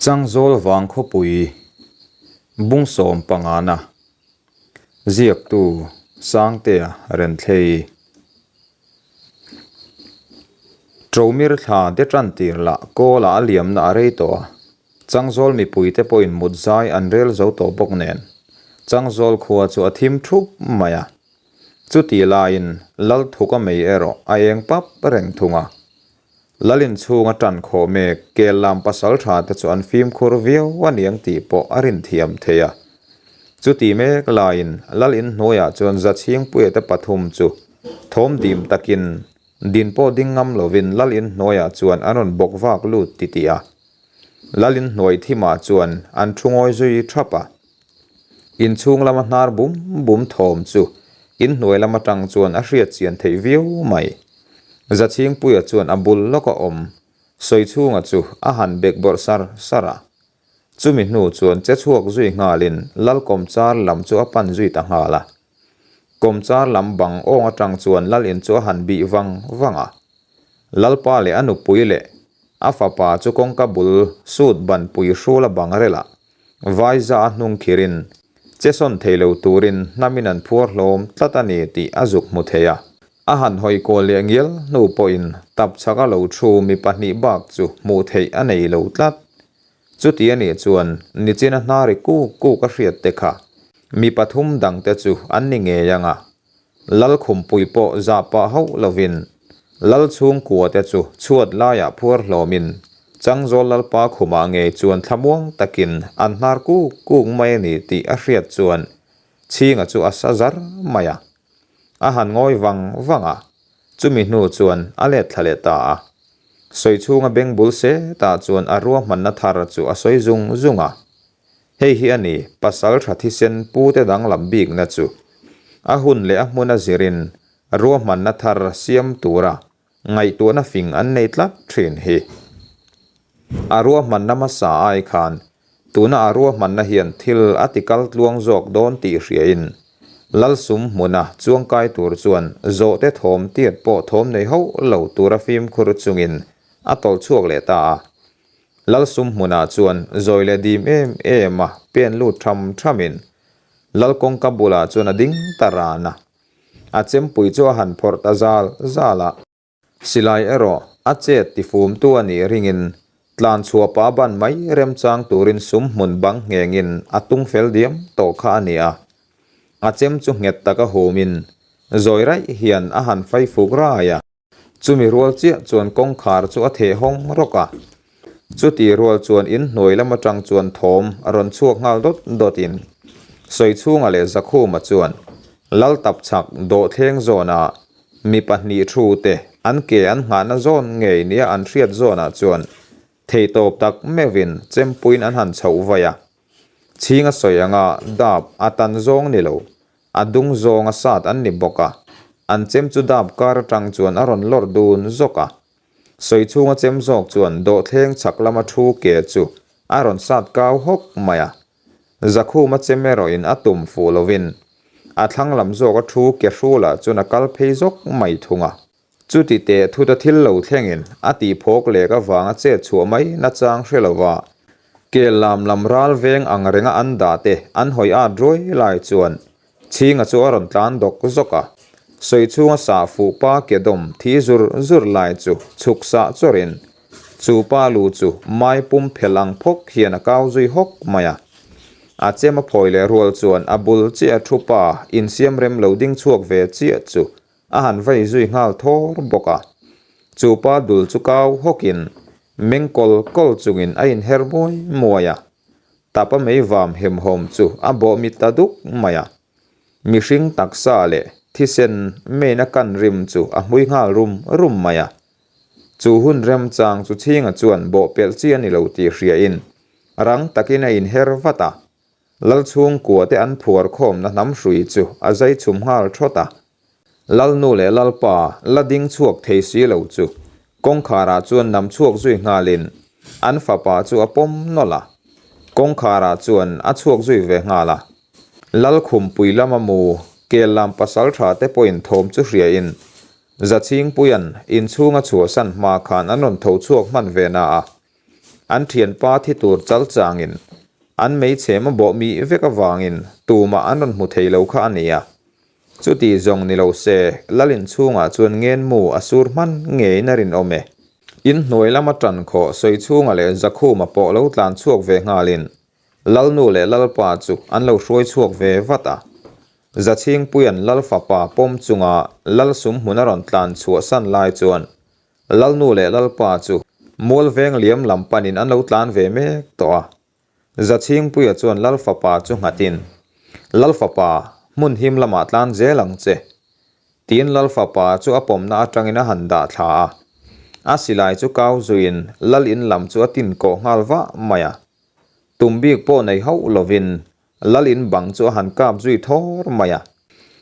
Changzawl vang khawpui bungsawm pangana ziaktu Sangtea Renthlei Ṭomir thla de ṭan tir lah kawla a liamna a rei tawh a, Changzawl mipuite pawhin mut zai an rel zo tawh bawk nen Changzawl khua chu a thim ṭhup mai a. Chutih laiin Lalthuka mei erawh a eng pap reng thung a. Lalin chhunga ṭan khawh mek kel lam pasal ṭha te chu an fimkhur viau a niang tih pawh a rin thiam thei a. Chutih mek laiin Lal inhnuaiah chuan Zachhingpuia te pathum chu thawm dim takin din pawh ding ngam lovin Lal inhnuaiah chuan an rawn bawk vak lut titih a. Lal inhnuai thimah chuan an thu ngawi zui ṭhap a. Inchhung lama hnar bum bum thawm chu inhnuai lam atang chuan a hriat chian theih viau mai. Zachhingpuia chuan a bul lawk a awm Sawichhunga chu a han bek bawrh sar sar a. Chumi hnu chuan che chhuak zui nghalin Lal Kawmchar lam chu a pan zui ta nghal a. Kawmchar lam bang awng atang chuan Lal in chu a han bih vang vang a. Lalpa leh a nupui leh a fapa chu kawngka bul sut banpui hrul a bang rel a. Vaiza a hnung khirin che sawn thei lo turin hnamin an phuar hlawm tlat a ni tih a zuk hmu thei a. A han hawi kual leh ngial hnu pawhin tap chhaka lo thu mi pahnih bak chu hmuh theih a nei lo tlat. Chuti a nih chuan nichina hnari kuk kuk a hriat te kha mi pathum dangte chu an ni ngei ang a. Lalkhumpui pawh zah pah hauh lovin Lal chhungkua te chu chhuat laiah phuar hlawmin Changzawl Lalpa khumah ngei chuan thlamuang takin an hnar kuk kuk mai a ni tih a hriat chuan Chhinga chu a sa zar mai a. A han ngawi vang vang a, chumi hnu chuan a let thla leh ta a. Sawichhunga beng bul setah chuan a ruahmanna thar chu a sawi zung zung a. Hei hi a ni, pasal tha thisen pute danglam bikna chu. A hun leh a hmuna zirin ruahmanna thar siam tura ngaihtuahna fing an nei tlat thin hi. A ruahmanna hmasa ai khan tuna a ruahmanna hian thil a ti kal tluang zawk dawn tih hriain Lalsum hmuna chuangkai tur chuan zawhte thawm tiat pawh thawm nei hauh lo tura fimkhur chungin a tawlh chhuak leh ta a. Lalsum hmunah chuan zawi leh dim em em a pen lut tham thamin Lal kawngka bulah chuan a ding ta ran a. A chempui chu a han phawrh ta zal zal a. Silai erawh a chet tifumtu a nih ringin tlan chhuah pah ban mai remchang turin sum hmun bang nghengin a tung fel diam tawh kha a ni a. A chem chu nghet taka humin zawi raih hian a han fai fuk rai a. Chumi rual chiah chuan kawngkhar chu a theh hawng rawk a. Chuti rual chuan in hnuai lam atang chuan thawm a rawn chhuak nghal dawt dawt in Sawichhunga leh Zakhuma chuan Lal tapchhak dawhthleng zawnah mi pahnih thu te an ke an nghahna zawn ngei nia an hriat zawnah chuan theitawp tak meuhin chempuiin an han chhoh vai a. Chhinga sawi anga dap a tan zawng ni lo. A dung zawng a sat an ni bawk a, an chem chu dap kar atang chuan a rawn lawr dun zawk a. Sawi chhunga chem zawk chuan dawhthleng chhak lama thu ke chu a rawn sat kau hawk mai a. Zakhuma chem erawhin a tum fuh lovin a thlang lam zawk a thu ke hrulah chuan a kal phei zawk mai thung a. Chuti teh thuta thil lo thlengin a tih phawk lek avanga chet chhuah mai nachang hre lova kel lam lam ral veng ang renga an dah te an hawi at ruai lai chuan Chhinga chu a rawn tlan dawk zawk a. Sawi chhunga sah fuh pa ke dawm thi zur zur lai chu chhuk sah chawrin chu pa lu chu mai pum phel ang phawk hian a kau zui hawk mai a. A chem a phawi leh rual chuan a bul chiah a thu pa insiam rem lo ding chhuak ve chiah chu A han vai zui nghal thawr bawk a. Chu pa dul chu kau hawkin meng kawl kawl chungin a inher muai muai a. Tapa mei vam hemhawm chu a bawh mit ta duk mai a. Mihring taksa leh thisen main a kan rim chu a hmui nghal rum rum mai a. Chu hun remchang chu Chhinga chuan bawh pelh chi a ni lo tih hriain rang takin a inher vat a. Lal chhungkua te an phuar khawmna hnam hrui chu a zai chhum nghal thawt a. Lalnu leh Lalpa la ding chhuak thei si lo chu kawngkharah chuan nam chhuak zui nghalin an fapa chu a pawm nawlh a. Kawngkharah chuan a chhuak zui ve nghal a. Lal khumpui lama mu kel lam pasaltha te pawhin thawm chu hriain Zachhingpuia'n inchhunga chhuahsan hma khan an rawn tho chhuak hman ve na a. An thianpa thi tur chal changin an meichhem a bawh mih vek avangin tumah an rawn hmu thei lo kha a ni a. Chuti zawng ni lo se, Lal inchhungah chuan ngenmu a sur hman ngeiin a rinawm e. Inhnuai lama tan khawh Sawichhunga leh Zakhuma pawh lo tlan chhuak ve nghalin Lalnu leh Lalpa chu an lo hruai chhuak ve vat a. Zachhingpuia'n Lal fapa pawm chunga Lal sum hmun a rawn tlan chhuah san lai chuan Lalnu leh Lalpa chu mual veng liam lam panin an lo tlan ve mek tawh a. Zachhingpuia chuan Lal fapa chu nghatin, Lal fapa, hmun him lamah tlan zel ang che. Tiin Lal fapa chu a pawmna atangin a han dah thla a. A silai chu kau zuiin Lal in lam chu a tin kawh nghal vah mai a. Tum bik pawh nei hauh lovin Lal in bang chu a han kap zui thawr mai a.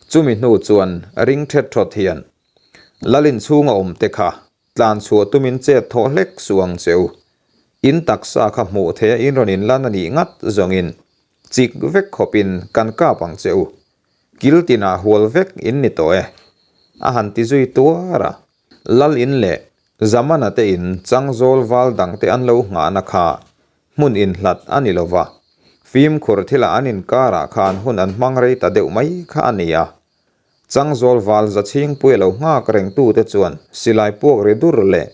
Chumi hnu chuan ring thet thawt hian Lal in chhunga awm te kha tlan chhuah tumin chet thawh hlek suh ang che u. In taksa kha hmuh theih a in rawn inlan a nih ngat zawngin chik vek khawpin kan kap ang che u. Kil tinah hual vek in ni tawh e. A han ti zui tuar a. Lal in leh Zamana te in changzawl val dang te an lo nghahna kha hmun inhlat a ni lova, fimkhur thilah an inkarah khan hun an hmang rei ta deuh mai kha a ni a. Changzawl val Zachhingpui a lo nghak rengtute chuan silai puak ri dur leh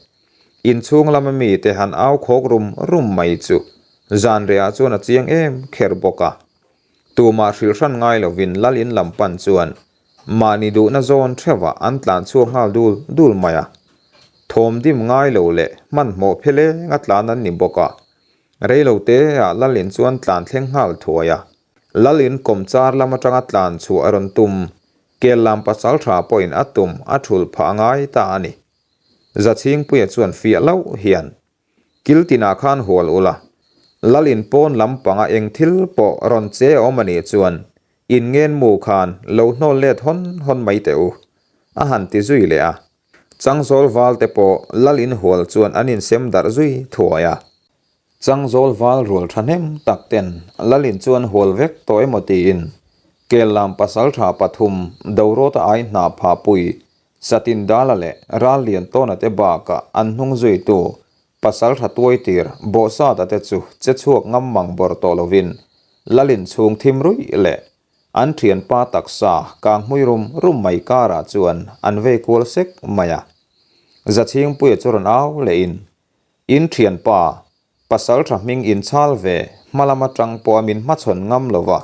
inchhung lama mite han au khawk rum rum mai chu zanriah chuan a chiang em kher bawk a. Tumah hrilh hran ngai lovin Lal in lam pan chuan mahni duhna zawn theuhah an tlan chhuak nghal dul dul mai a. Thawm dim ngai lo leh hmanhmawh pheleng a tlan an ni bawk a. Reilo teah Lal in chuan tlan thleng nghal thuai a. Lal in kawmchar lam atanga tlan chhuah a rawn tum. Kel lam pasal tha pawhin a tum a thulh phah a ngai ta a ni. Zachhingpuia chuan fiah loh hian Kil tinah khan hual ula, Lal in pawn lam panga eng thil pawh rawn che a awm a nih chuan in ngen mu khan lo hnawl let hawn hawn mai teh u, a han ti zui leh a. Changzawl val te pawh Lal in hual chuan an insem darh zui thuai a. Changzawl val rual thahnem tak ten Lal in chuan hual vek tawh emaw tiin Kel lam pasaltha pathum Dorawta ai hna phahpui Satin Dala leh Ral Lian Tawna te bakah an hnung zuitu pasal tha tuai tir Bawhsata te chu che chhuak ngam mang bawrh tawh lovin Lalin chhung thim ruih leh an thianpa taksa kang hmui rum rum mai karah chuan an vei kual sek mai a. Zachhingpuia chu rawn au lehin, In thianpa, pasal tha hming inchhal ve hma lam atang pawha min hmachhawn ngam lova,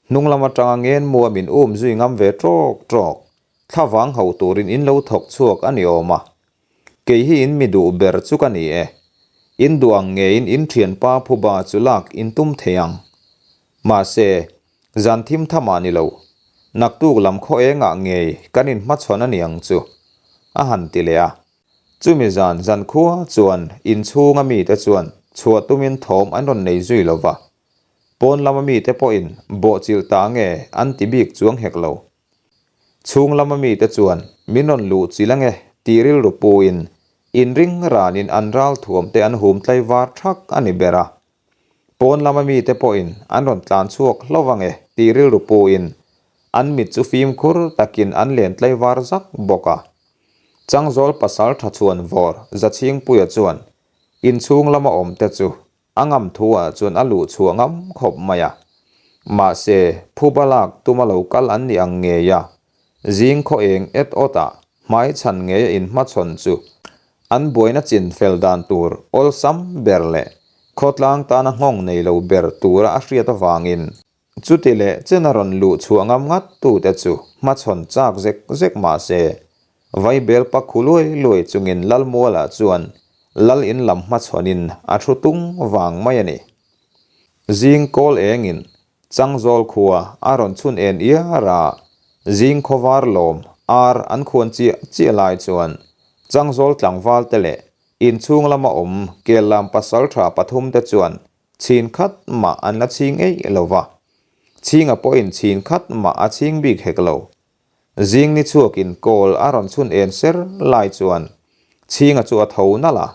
hnung lam atanga ngenmua min um zui ngam ve trawk trawk Thlavang ho turin in lo thawk chhuak a ni awm a, kei hi in mi duh ber chu ka ni e. In duh ang ngeiin in thianpa phuba chu lak in tum thei ang. Mahse, zan thim thamah ni lo, naktuk lam khaw engah ngei kan inhmachhawn a ni ang chu, a han ti leh a. Chumi zan zankhua chuan inchhunga mite chuan chhuah tumin thawm an rawn nei zui lo va, pawn lama mite pawhin bawhchilh ta nge an ti bik chuang hek lo. Chhung lama mite chuan min rawn luh chilh ange tih rilru puin inring ranin an ral thuam te an hum tlai var thak a ni ber a. Pawn lama mite pawhin an rawn tlan chhuak hlauh ange tih rilru puin an mit chu fimkhur takin an len tlai var zak bawk a. Changzawl pasal tha chhuan vawr Zachhingpuia chuan inchhung lama awmte chu A ngam thu ah chuan a luh chhuah ngam khawp mai a. Mahse, phuba lak tuma lo kal an ni ang ngei a, zing khaw eng et awt ah hmai chhan ngei a inhmachhawn chu an buaina chin fel dan tur awlsam ber leh khawtlang tana nghawng nei lo ber tura a hriat avangin chuti leh chena rawn luh chhuah ngam ngat tute chu hmachhawn chak zek zek mahse, Vaibel pa khu luai luai chungin Lalmuala chuan Lal in lam hmachhawnin a thu tung vang mai a ni. Zing kawl engin Changzawl khua a rawn chhun en iar a, zing khawvar lawm ar an khuan chiah chiah lai chuan Changzawl tlangval te leh inchhung lama awm Kellam pasaltha pathum te chuan chhin khat mah an la chhing eih lo va, chhinga pawhin chhin khat mah a chhing bik hek lo. Zing ni chhuakin kawl a rawn chhun en ser lai chuan Chhinga chu a tho nalh a,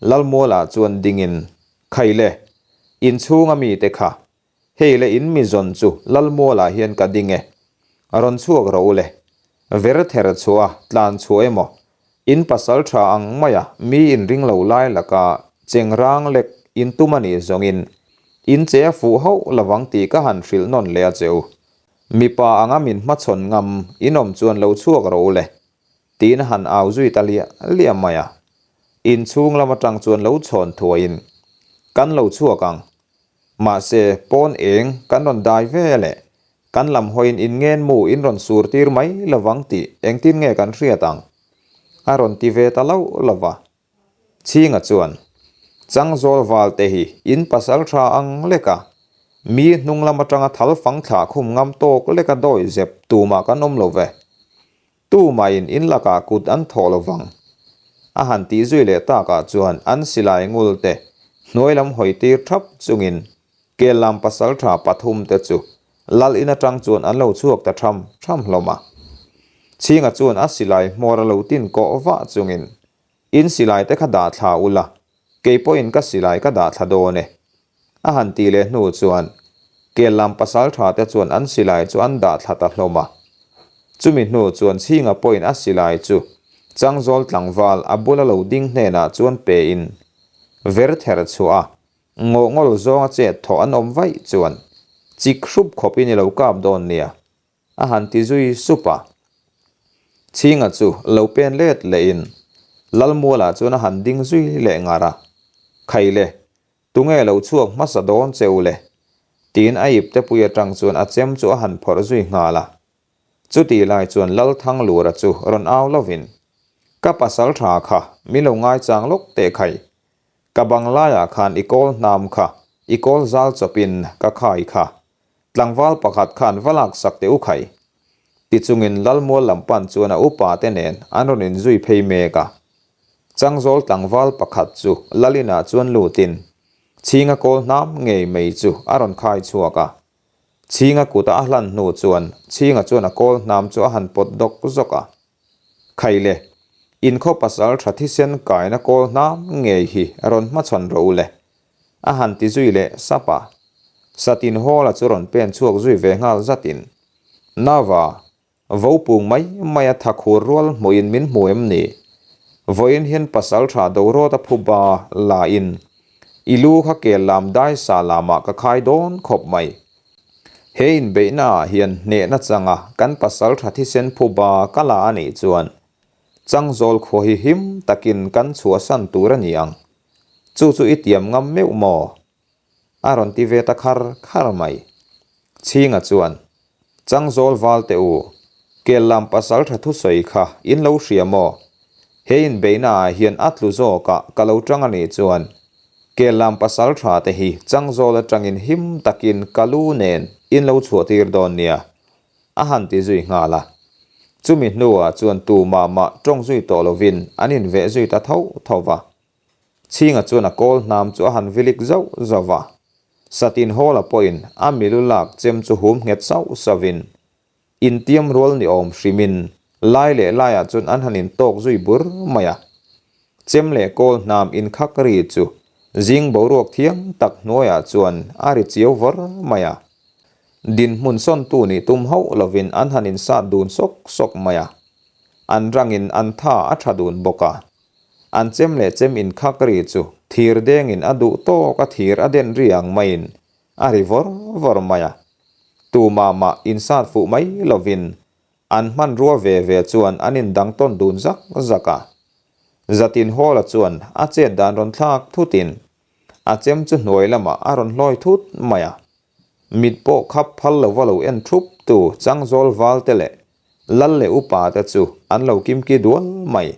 Lalmuala chuan dingin, Khai le, inchhunga mite kha, hei le in mi zawn chu Lalmualah hian ka ding e, rawn chhuak rawh u le, ver ther chhuah a tlan chhuah emaw, in pasal tha ang maia mi inring lo lai laka Chengrang lek in tum a nih zawngin in che a fuh hauh lovang tih ka han hrilh nawn leh a che u. Mipa anga min hmachhawn ngam in awm chuan lo chhuak rawh u le, tiin a han au zui ta liah liah mai a. Inchhung lam atang chuan lo chhawn thuaiin, Kan lo chhuak ang. Mahse, pawn eng kan rawn dai ve leh kan lam hawiin in ngen mu in rawn sur tir mai lovang tih engtin nge kan hriat ang? A rawn ti ve ta loh lo va. Chhinga chuan, Changzawl val te hi in pasal tha ang lek a, mi hnung lam atanga thal fang thlah khum ngam tawk leka dawi zep tumah kan awm lo ve. Tumahin in lakah kut an thawh lo vang. A han tih zui leh takah chuan an silai ngul te hnuai lam hawi tir thap chungin Kellam pasal tha pathum te chu Lal in atang chuan an lo chhuak ta tham tham hlawm a. Chhinga chuan a silai hmawr a lo tin kawh vah chungin In silai te kha dah thla ula, kei pawhin ka silai ka dah thla dawn e. A han tih leh hnu chuan Kellam pasal tha te chuan an silai chu an dah thla ta hlawm a. Chumi hnu chuan Chhinga pawhin a silai chu Changzawl tlangval a bula lo ding hnenah chuan pe in ver ther chhuah a, Ngawhngawl zawnga chet thawh an awm vaih chuan chik hrup khawpin i lo kap dawn nia. A han ti zui sup a. Chhinga chu lo pen let lehin Lalmualah chuan a han ding zui leh ngar a. Khaile, tunge lo chhuak hmasa dawn che u le? Tiin a ipte pui atang chuan a chem chu a han phawrh zui nghal a. Chutih lai chuan Lalthanglura chu rawn au lovin, Ka pasal tha kha min lo ngaichang lawk teh khai. Ka bang laiah khan i kawl hnam kha i kawl zal chawpin ka khai kha. Tlangval pakhat khan va laksak teh u khai. Tichungin Lalmual lam pan chuan a upa te nen an rawn inzui phei mek a. Changzawl tlangval pakhat chu Lalinah chuan lutin Chhinga kawl hnam ngei mai chu a rawn khai chhuak a. Chhinga kuta a hlan hnu chuan Chhinga chuan a kawl hnam chu a han pawt dawk zawk a. Khaile, inkhaw pasal tha thisen kaina kawl hnam ngei hi rawn hmachhawn rawh u le. A han ti zui leh sap a. Satin Hawla chu rawn pen chhuak zui ve nghal zatin, Nava, vo pung mai mai a tha khur rual hmuhin min hmu em ni? Vawiin hian pasal tha Dorawta phuba la in i lu kha kel lam dai sa lamah ka khai dawn khawp mai. He inbeihna ah hian hnehna changa kan pasal tha thisen phuba ka la a nih chuan Changzawl khua hi him takin kan chhuahsan tur a ni ang. Chu chu i tiam ngam meuh maw? A rawn ti ve ta khar khar mai. Chhinga chuan, Changzawl val teh u, kel lam pasal tha thusawi kha in lo hria maw? He inbeihna ah hian a tlu zawk ah ka lo tang a nih chuan, kel lam pasal tha te hi Changzawl atangin him takin ka lu nen in lo chhuah tir dawn nia, a han ti zui nghal a. Chumi hnuah chuan tu mah mah tawng zui tawh lovin an inveh zui ta tho tho va. Chhinga chuan a kawl hnam chu a han vilik zauh zauh va. Satin Hawla pawhin a milu lak chem chu hum nghet sauh sauhin intiam rual ni awm hrimin lai leh laiah chuan an han intawk zui bur mai a. Chem leh kawl hnam inkhak ri chu zing boruak thiang tak hnuaiah chuan a ri chiau vawr mai a. Dinhmun sawntu nih tum hauh lovin an han insat dun sawk sawk mai a. An rangin an tha a tha dun bawk a. An chem leh chem inkhak ri chu thir dengin a duh tawk a thir a den ri ang maiin a ri vawr vawr mai a. Tumah mah insat fuh mai lovin an hmanrua ve ve chuan an indang tawn dun zak zak a. Zatin Hawla chuan a chet dan rawn thlak thutin a chem chu hnuai lamah a rawn hlawi thut mai a. Mit pawh khap phal lova lo en thup tu Changzawl val te leh Lal leh upa te chu an lo kimki dual mai.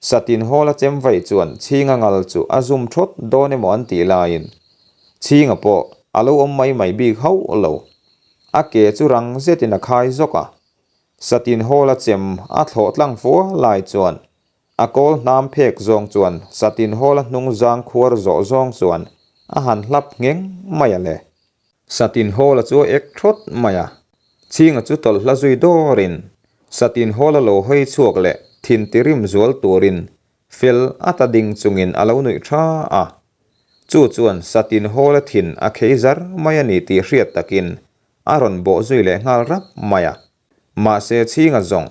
Satin Hawla chem vaih chuan Chhinga ngal chu a zum thawt dawn emaw an tih laiin Chhinga pawh a lo awm mai mai bik hauh lo. A ke chu rang zetin a khai zawk a. Satin Hawla chem a thlawh tlang fua lai chuan A kawl hnam phek zawng chuan Satin Hawla hnung zang khuar zawh zawng chuan a han hlap ngheng mai a le. Satin Hawla chu a ek thawt mai a, Chhinga chu tawlh hla zui dawrin Satin Hawla lo hawi chhuak leh thin tirim zual turin fel a ta ding chungin a lo nuih tha a. Chu chuan Satin Hawla thin a khei zar mai a ni tih hriat takin a rawn bawh zui leh nghal rap mai a. Mahse chhinga zawng,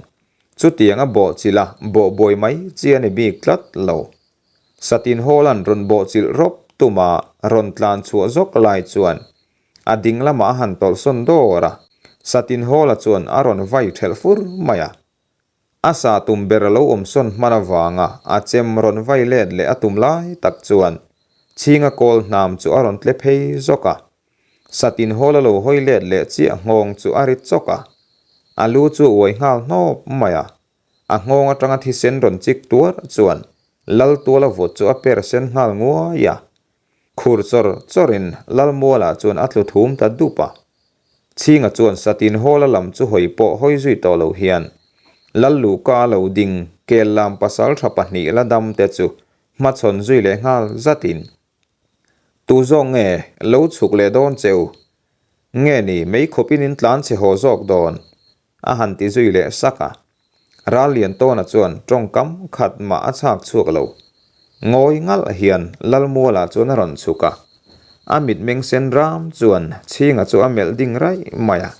chutiang a bawh chilh a bawh buai mai chi a ni bik tlat lo. Satin Hawla'n rawn bawhchilh rawp tuma rawn tlan chhuah zawk lai chuan a ding lamah a han tawlhsawn dawr a, Satin Hawla chuan a rawn vai ṭhelh fur mai a. A sa tum ber a lo awmsawn hman avanga a chem rawn vai let leh a tum lai tak chuan Chhinga kawl hnam chu a rawn tle phei zawk a. Satin Hawla lo hawi let leh chiah nghawng chu a ri chawk a, a lu chu a uai nghal hnawp mai a. A nghawng atanga thisen rawn chik tuar chuan Laltuala vut chu a per sen nghal nguai a. Khur chawr chawrin Lalmuala chuan a tlu thum ta dup a. Chhinga chuan Satin Hawla lam chu hawi pawh hawi zui tawh lo hian Lalluka lo ding kel lam pasaltha pahnih la dam te chu hmachhawn zui leh nghal zatin, Tu zawk nge lo chhuk leh dawn che u? Nge ni mei khawpin in tlan chhe haw zawk dawn? A han ti zui leh sak a. Ral Liantawna chuan tawngkam khat mah a chhak chhuak lo. Ngawi ngalh hian Lalmuala chuan a rawn chhuk a. A mitmeng sen ram chuan Chhinga chu a melh ding raih mai a.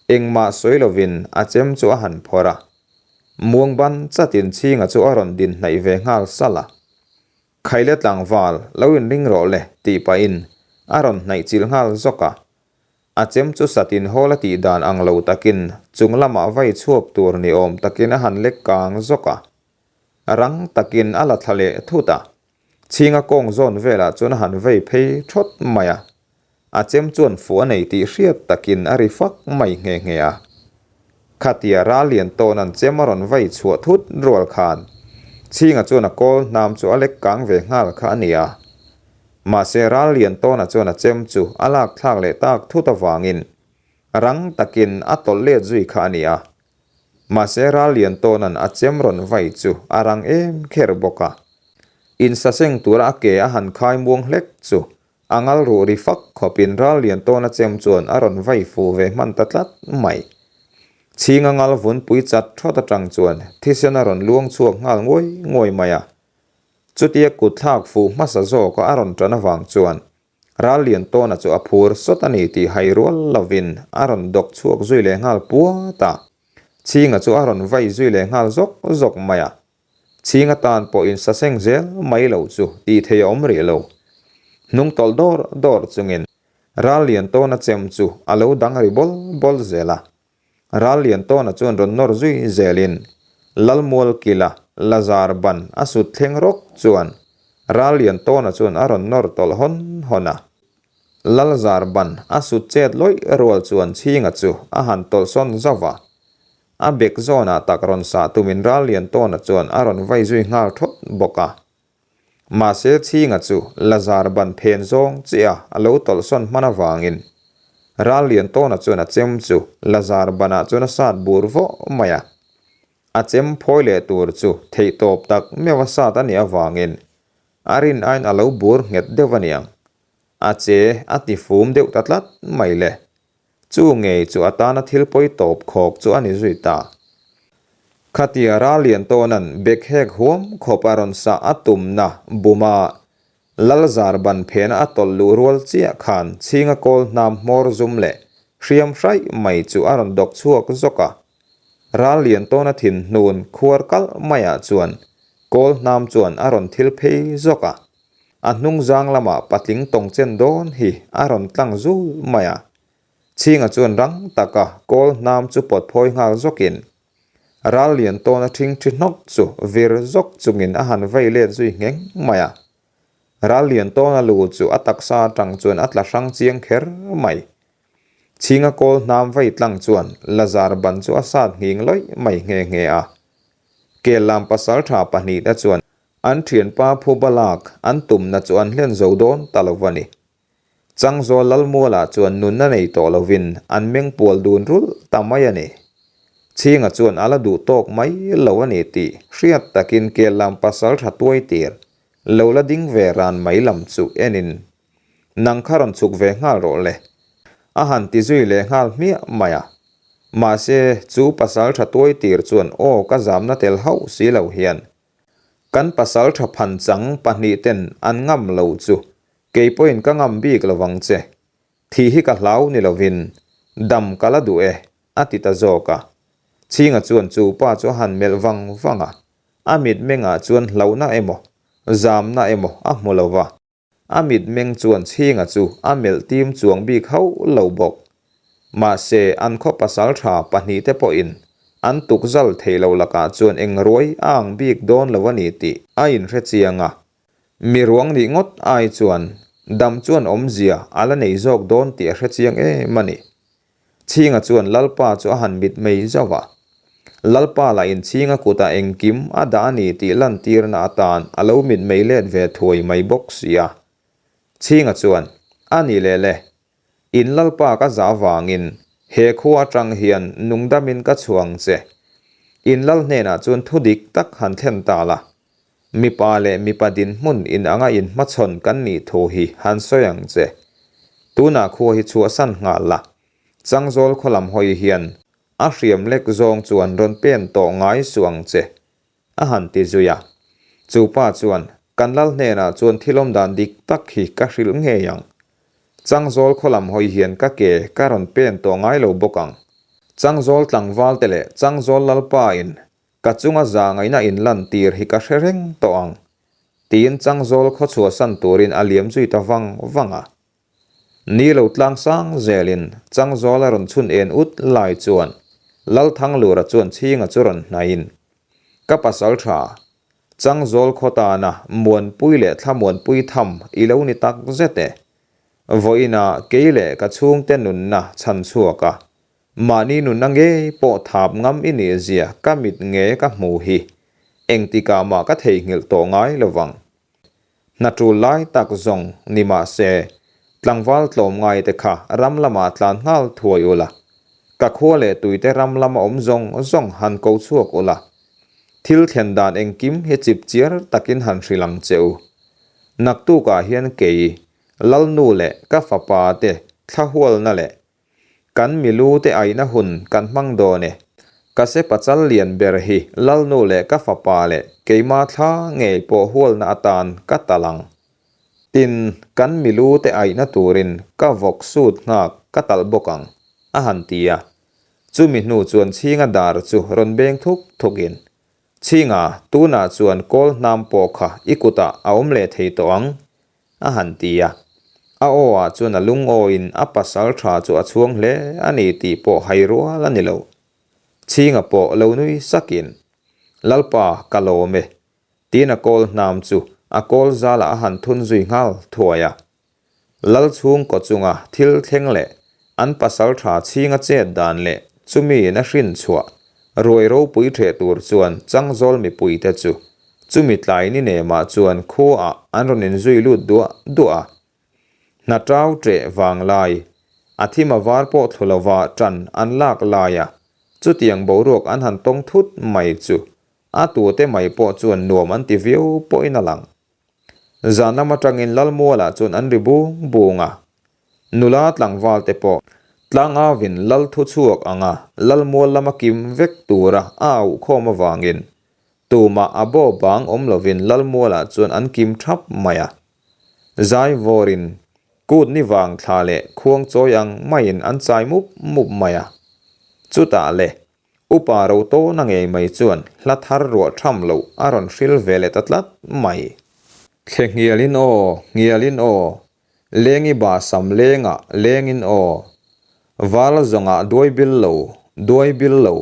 Engmah sawi lovin a chem chu a han phawrh a. Muang ban chatin Chhinga chu a rawn din hnaih ve nghal salh a. Khaile tlangval, lo inring rawh le, tih pahin a rawn hnaih chilh nghal zawk a. A chem chu satin hawl a tih dan ang lo takin chung lamah vai chhuak tur ni awm takin a han lek kang zawk a. Rang takin a la thla leh thut a. Chhinga kawng zawn velah chuan a han vei phei thawt mai a. A chem chuan fuh a nei tih hriat takin a ri fak mai nghe nghe a. Khatia ral lian tawn an chem a rawn vai chhuah thut rual khan Chhinga chuan a kawl hnam chu a lek kang ve nghal kha a ni a. Mahse ral lian tawna chuan a chem chu a lak thlak leh tak thut avangin rang takin a tawlh let zui kha a ni a. Mahse ral lian tawna'n a chem rawn vai chu a rang em kher bawk a. Insaseng tura a ke a han khai muang hlek chu a ngal ruh ri fak khawpin ral lian tawna chem chuan a rawn vai fu ve hman ta tlat mai. Chhinga ngal vunpui chat thawt atang chuan thisen a rawn luang chhuak nghal nguai nguai mai a. Chutia kut thlak fuh hmasa zawka a rawn tan avang chuan Rallian Tawna chu a phur sawt a ni tih hai rual lovin a rawn dawk chhuak zui leh nghal puat a. Chhinga chu a rawn vai zui leh nghal zawk zawk mai a. Chhinga tan pawh insaseng zel mai lo chu tih thei a awm rih lo. Hnung tawlh dawr dawr chungin Rallian Tawna chem chu a lo dang ri bawl bawl zel a. Ral Liantawna chuan rawn nawr zui zelin Lalmual kila Lazar ban a sut thleng rawk chuan Ral Liantawna chuan a rawn nawr tawlh hawn hawn a. Lalzar ban a sut chet lawih rual chuan Chhinga chu a han tawlh sawn zauh a. A bek zawnah tak rawn sah tumin Ral Liantawna chuan a rawn vai zui nghal thawt bawk a. Mahse Chhinga chu Lazar ban phen zawng chiah a lo tawlhsawn hman avangin Ral Liantawna chuan a chem chu Lazar banah chuan a sat bur vawh mai a. A chem phawi leh tur chu theihtawp tak meuh a sat a nih avangin a rin aiin a lo bur nghet deuh a niang. A che a ti fum deuh ta tlat mai le. Chu ngei chu a tana thil pawi tawp khawk chu a ni zui ta. Khatia ral lian tawna'n bek hek huam khawp a rawn sah a tumna buma Lalzar ban phena a tawlh luh rual chiah khan Chhinga kawl hnam hmawr zum leh hriam hraih mai chu a rawn dawk chhuak zawk a. Ral lian tawna thin hnun khuar kalh maiah chuan kawl hnam chuan a rawn thil phei zawk a. A hnung zang lamah patling tawng chen dawn hi a rawn tlang zul mai a. Chhinga chuan rang taka kawl hnam chu pawt phawi nghal zawkin ral lian tawna ṭhing ṭhi hnawk chu vir zawk chungin a han vei let zui ngheng mai a. Ral lian tawna lu chu a taksa atang chuan a tla hrang chiang kher mai. Chhinga kawl hnam vei tlang chuan Lazar ban chu a sat nghing lawih mai nghe nghe a. Kel lam pasalṭha pahnihte chuan An thianpa phuba lak an tumna chu an hlen zo dawn ta lo va ni. Changzawl Lalmuala chuan nunna nei tawh lovin an meng pual dun rulh ta mai a ni. Chhinga chuan a la duh tawk mai lo a ni tih hriat takin kel lam pasal tha tuai tir lo la ding ve ran mai lam chu enin nang kha rawn chhuk ve nghal rawh le a han ti zui leh nghal hmiah mai a. Mahse chu pasal tha tuai tir chuan aw ka zamna tel hauh si lo hian Kan pasal tha phan chang pahnih ten an ngam lo chu kei pawhin ka ngam bik lo vang che. Thih hi ka hlau ni lovin dam ka la duh e, a ti ta zawk a. Chhinga chuan chu pa chu a han melh vang vang a, a mitmengah chuan hlauhna emaw, zamna emaw a hmu lo va. A mitmeng chuan Chhinga chu a melh tim chuang bik hauh lo bawk. Mahse, an khaw pasal tha pahnihte pawhin an tukzal thei lo lakah chuan eng ruai a ang bik dawn lo a ni tih a inhre chiang a. Mi ruang nih ngawt ai chuan dam chuan awmzia a la nei zawk dawn tih a hre chiang em a ni. Chhinga chuan Lalpa chu a han mit mai zauh a. Lalpa lah in Chhinga kutah engkim a dah a ni tih lantirna atan a lo mit mai let ve thuai mai bawk si a. Chhinga chuan, A ni leh le, in Lalpa ka zah vangin he khua atang hian nungdamin ka chhuang che. In Lal hnenah chuan thu dik tak han thlen ta la. Mipa leh mipa dinhmun in anga inhmachhawn kan nih thu hi han sawi ang che. Tunah khua hi chhuahsan nghal la, Changzawl khaw lam hawi hian a hriam lek zawng chuan rawn pen tawh ngai suh ang che, a han ti zui a. Chu pa chuan, Kan lal hnenah chuan thil awm dan dik tak hi ka hrilh ngei ang. Changzawl khaw lam hawi hian ka ke ka rawn pen tawh ngai lo bawk ang. Changzawl tlangvalte leh Changzawl lalpa in Ka chunga zahngaihna inlantir hi ka hre reng tawh ang, tiin Changzawl khaw chhuahsan turin a liam zui ta vang vang a. Ni lo tlang sang zelin Changzawl a rawn chhun en ut lai chuan Lalthanglura chuan Chhinga chu rawn hnaihin, Ka pasal tha, Changzawl khaw tana Muanpui leh Thlamuanpui tham i lo ni tak zet e. Vawiinah kei leh ka chhungte nunna chhan chhuak a, Mahni nunna ngei pawh thap ngam i nih zia ka mit nge ka hmu hi engtikah mah ka theihnghilh tawh ngai lo vang. Hna tul lai tak zawng ni mah se, tlangval tlawm ngai te kha ram lamah tlan nghal thuai ula, ka khua leh tuite ram lama awm zawng zawng han ko chhuak ula, thil thlen dan engkim hi chip chiar takin han hrilh ang che u. Naktukah hian kei, Lalnu leh ka fapa te thlahualna leh Kan milu te aina hun kan hmang dawn e. Ka se pachal lian ber hi Lalnu leh ka fapa leh keima thla ngei pawh hualna atan ka tal ang. Tin, kan milu te aina turin ka vawk sut nghak ka talh bawk ang, a han ti a. Chumi hnu chuan Chhinga dar chu rawn beng thuk thukin, Chhinga, tunah chuan kawl hnam pawh kha i kutah a awm leh thei tawh ang, a han ti a. A aw ah chuan a lungawiin a pasal tha chu a chhuang hle a ni tih pawh hai rual a ni lo. Chhinga pawh lo nui sakin, Lalpa, ka lawm e, tiin a kawl hnam chu a kawl zalah a han thun zui nghal thuai a. Lal chhungkaw chunga thil thleng leh an pasal tha chhinga chet dan leh chumi in a hrin chhuah ruai ropui ṭheh tur chuan Changzawl mipuite chu Chumi tlai ni nemah chuan khuaah an rawn inzui lut duah duah a. Hna ṭau ṭeh vang lai, a thim a var pawh thlu lova ṭan an lak laia chutiang boruak an han tawng thut mai chu a tute mai pawh chuan nuam an ti viau pawhin a lang. Zan lam aṭangin Lalmualah chuan an ri bung bung a. Nula tlangval te pawh tlangauin Lal thu chhuak anga Lalmual lama kim vek tura a auhkhawm avangin Tumah a baw bang awm lovin Lalmualah chuan an kim thap mai a. Zai vawrin kut ni vang thla leh khuang chawi ang maiin an chai mup mup mai a. Chutah le, Upa Rotawna ngei mai chuan hla thar ruah tham loh a rawn hril ve leh ta tlat mai. Thle nghialin aw, nghialin aw, lengi ba sam lengah lengin aw, val zawngah duai bil lo, duai bil lo,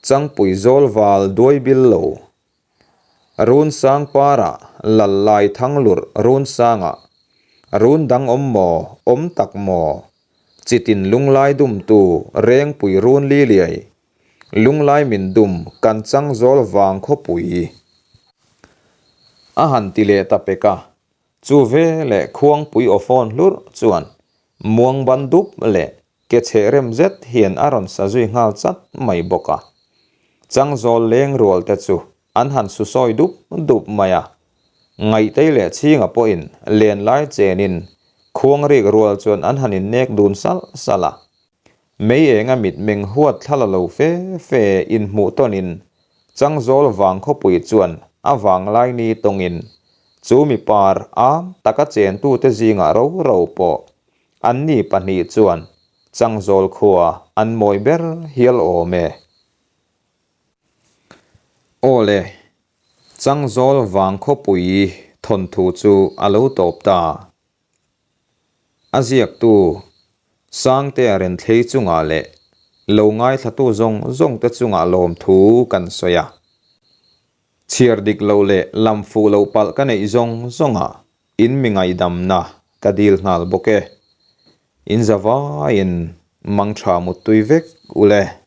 Changpui zawl val duai bil lo. Run sang parah lal lai thang lurh run sangah, run dang awm maw, awm tak maw, chitin lunglai dumtu rengpui run li liai, lunglai min dum kan chang zawl vang khawpui. A han ti leh ta pek a, chu ve leh khuangpui aw fawn hlurh chuan muang ban dup leh Ke chhe rem zet hian a rawn sa zui nghal chat mai bawk a. Changzawl leng rual te chu an han su sawi dup dup mai a. Ngaihtei leh Chhinga pawhin len lai chenin khuang rik rual chuan an han innek dun salh salh a. Mei enga mitmeng huat thla la lo fe fe inhmuh tawnin Changzawl vang khawpui chuan a vanglai ni tawngin chu mi par am taka chentute zingah ro ro pawh Anni pahnih chuan Changzawl khua an mawi ber hial awm e. Aw le. Changzawl Vangkhawpui thawnthu chu a lo tawp ta. A ziaktu Sangtea Renthlei chungah leh lo ngaithlatu zawng zawngte chungah lawmthu kan sawi a. Chhiar dik lo leh lam fuh loh palh ka neih zawng zawngah in mi ngaihdamna ka dil nghal bawk e. In za vaiin mangtha muttui vek ule.